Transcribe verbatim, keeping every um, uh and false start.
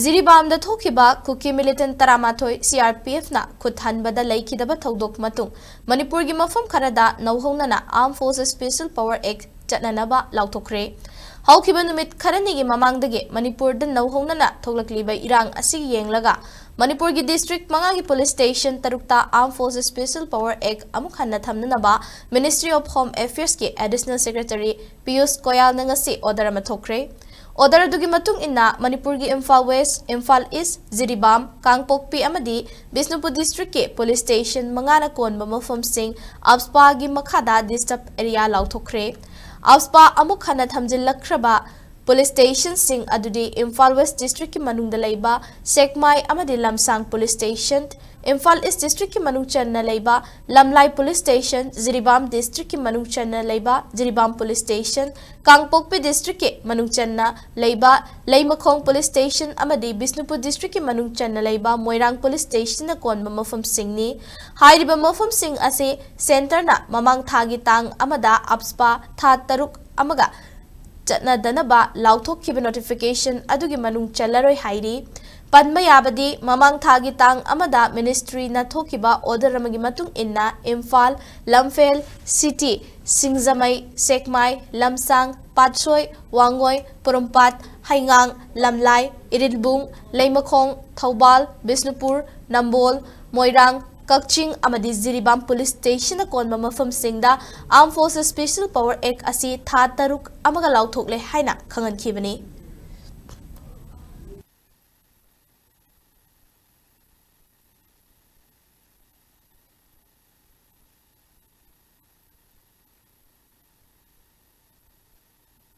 ꯖꯤꯔꯤꯕꯥꯝꯗ ꯊꯣꯛꯈꯤꯕ ꯀꯨꯀꯤ ꯃꯤꯂꯤꯇꯦꯟ ꯇꯔꯥꯃꯥꯊꯣꯏ C R P ꯑꯦꯐꯅ ꯈꯨꯠ ꯍꯟꯕꯗ ꯂꯩꯈꯤꯗꯕ ꯊꯧꯗꯣꯛ ꯃꯇꯨꯡ ꯃꯅꯤꯄꯨꯔꯒꯤ ꯃꯐꯝ ꯈꯔꯗ ꯅꯧꯍꯧꯅꯅ Armed Forces Special Power Act ꯆꯠꯅꯅꯕ ꯂꯥꯎꯊꯣꯛꯈ꯭ꯔꯦ꯫ ꯍꯧꯈꯤꯕ ꯅꯨꯃꯤꯠ ꯈꯔꯅꯤꯒꯤ ꯃꯃꯥꯡꯗꯒꯤ ꯃꯅꯤꯄꯨꯔꯗ ꯅꯧꯍꯧꯅꯅ ꯊꯣꯛꯂꯛꯂꯤꯕ ꯏꯔꯥꯡ ꯑꯁꯤꯒꯤ ꯌꯦꯡꯂꯒ ꯃꯅꯤꯄꯨꯔꯒꯤ ꯗꯤꯁꯇ꯭ꯔꯤꯛ ꯃꯉꯥꯒꯤ ꯄꯨꯂꯤꯁ ꯁ꯭ꯇꯦꯁꯟ ꯇꯔꯨꯛꯇ Armed Forces Special Power Act ꯑꯃꯨꯛ ꯍꯟꯅ ꯊꯝꯅꯅꯕ Ministry of Home Affairsꯀꯤ Additional Secretary Piyush ꯒꯣꯌꯥꯜꯅ ꯉꯁꯤ order ꯑꯃ ꯊꯣꯛꯈ꯭ꯔꯦ꯫ Order ꯑꯗꯨꯒꯤ ꯃꯇꯨꯡ ꯏꯟꯅ ꯃꯅꯤꯄꯨꯔꯒꯤ ꯏꯝꯐꯥꯜ ꯋꯦꯁ, ꯏꯝꯐꯥꯜ ꯏꯁ, ꯖꯤꯔꯤꯕꯥꯝ, ꯀꯥꯡꯄꯣꯛꯄꯤ ꯑꯃꯗꯤ ꯕꯤꯁꯅꯨꯄꯨꯔ ꯗꯤꯁꯇ꯭ꯔꯤꯛꯀꯤ ꯄꯨꯂꯤꯁ ꯁ꯭ꯇꯦꯁꯟ ꯃꯉꯥꯅ ꯀꯣꯟꯕ ꯃꯐꯝꯁꯤꯡ AFSPAꯒꯤ ꯃꯈꯥꯗ Disturb Area ꯂꯥꯎꯊꯣꯛꯈ꯭ꯔꯦ꯫ AFSPA ꯑꯃꯨꯛ ꯍꯟꯅ ꯊꯝꯖꯤꯜꯂꯛꯈ꯭ꯔꯕ ꯄꯨꯂꯤꯁ ꯁ꯭ꯇꯦꯁꯟꯁꯤꯡ ꯑꯗꯨꯗꯤ ꯏꯝꯐꯥꯜ ꯋꯦꯁ ꯗꯤꯁꯇ꯭ꯔꯤꯛꯀꯤ ꯃꯅꯨꯡꯗ ꯂꯩꯕ ꯁꯦꯛꯃꯥꯏ ꯑꯃꯗꯤ ꯂꯝꯁꯥꯡ ꯄꯨꯂꯤꯁ ꯁ꯭ꯇꯦꯁꯟ, ꯏꯝꯐꯥꯜ ꯏꯁ ꯗꯤꯁꯇ꯭ꯔꯤꯛꯀꯤ ꯃꯅꯨꯡ ꯆꯟꯅ ꯂꯩꯕ ꯂꯝꯂꯥꯏ ꯄꯨꯂꯤꯁ ꯁ꯭ꯇꯦꯁꯟ, ꯖꯤꯔꯤꯕꯥꯝ ꯗꯤꯁꯇ꯭ꯔꯤꯛꯀꯤ ꯃꯅꯨꯡ ꯆꯟꯅ ꯂꯩꯕ ꯖꯤꯔꯤꯕꯥꯝ ꯄꯨꯂꯤꯁ ꯁ꯭ꯇꯦꯁꯟ, ꯀꯥꯡꯄꯣꯛꯄꯤ ꯗꯤꯁꯇ꯭ꯔꯤꯛꯀꯤ ꯃꯅꯨꯡ ꯆꯟꯅ ꯂꯩꯕ ꯂꯩꯃꯈꯣꯡ ꯄꯨꯂꯤꯁ ꯁ꯭ꯇꯦꯁꯟ ꯑꯃꯗꯤ ꯕꯤꯁꯅꯨꯄꯨꯔ ꯗꯤꯁꯇ꯭ꯔꯤꯛꯀꯤ ꯃꯅꯨꯡ ꯆꯟꯅ ꯂꯩꯕ ꯃꯣꯏꯔꯥꯡ ꯄꯨꯂꯤꯁ ꯁ꯭ꯇꯦꯁꯟꯅ ꯀꯣꯟꯕ ꯃꯐꯝꯁꯤꯡꯅꯤ꯫ ꯍꯥꯏꯔꯤꯕ ꯃꯐꯝꯁꯤꯡ ꯑꯁꯤ ꯁꯦꯟꯇꯔꯅ ꯃꯃꯥꯡ ꯊꯥꯒꯤ ꯇꯥꯡ ꯑꯃꯗ AFSPA ꯊꯥ ꯇꯔꯨꯛ ꯑꯃꯒ ꯆꯠꯅꯗꯅꯕ ꯂꯥꯎꯊꯣꯛꯈꯤꯕ ꯅꯣꯇꯤꯐꯤꯀꯦꯁꯟ ꯑꯗꯨꯒꯤ ꯃꯅꯨꯡ ꯆꯜꯂꯔꯣꯏ ꯍꯥꯏꯔꯤ꯫ ꯄꯟꯕ ꯌꯥꯕꯗꯤ, ꯃꯃꯥꯡ ꯊꯥꯒꯤ ꯇꯥꯡ ꯑꯃꯗ ꯃꯤꯅꯤꯁꯇ꯭ꯔꯤꯅ ꯊꯣꯛꯈꯤꯕ order ꯑꯃꯒꯤ ꯃꯇꯨꯡ ꯏꯟꯅ ꯏꯝꯐꯥꯜ, ꯂꯝꯐꯦꯜ, ꯁꯤꯇꯤ, ꯁꯤꯡꯖꯃꯩ, ꯁꯦꯛꯃꯥꯏ, ꯂꯝꯁꯥꯡ, ꯄꯥꯠꯁꯣꯏ, ꯋꯥꯡꯉꯣꯏ, ꯄꯣꯔꯣꯝꯄꯥꯠ, ꯍꯩꯉꯥꯡ, ꯂꯝꯂꯥꯏ, ꯏꯔꯤꯜꯕꯨꯡ, ꯂꯩꯃꯈꯣꯡ, ꯊꯧꯕꯥꯜ, ꯕꯤꯁꯅꯨꯄꯨꯔ, ꯅꯝꯕꯣꯜ, ꯃꯣꯏꯔꯥꯡ, ꯀꯛꯆꯤꯡ ꯑꯃꯗꯤ ꯖꯤꯔꯤꯕꯥꯝ ꯄꯨꯂꯤꯁ ꯁ꯭ꯇꯦꯁꯟꯅ ꯀꯣꯟꯕ ꯃꯐꯝꯁꯤꯡꯗ Armed Forces Special Power Act ꯑꯁꯤ ꯊꯥ ꯇꯔꯨꯛ ꯑꯃꯒ ꯂꯥꯎꯊꯣꯛꯂꯦ ꯍꯥꯏꯅ ꯈꯪꯍꯟꯈꯤꯕꯅꯤ꯫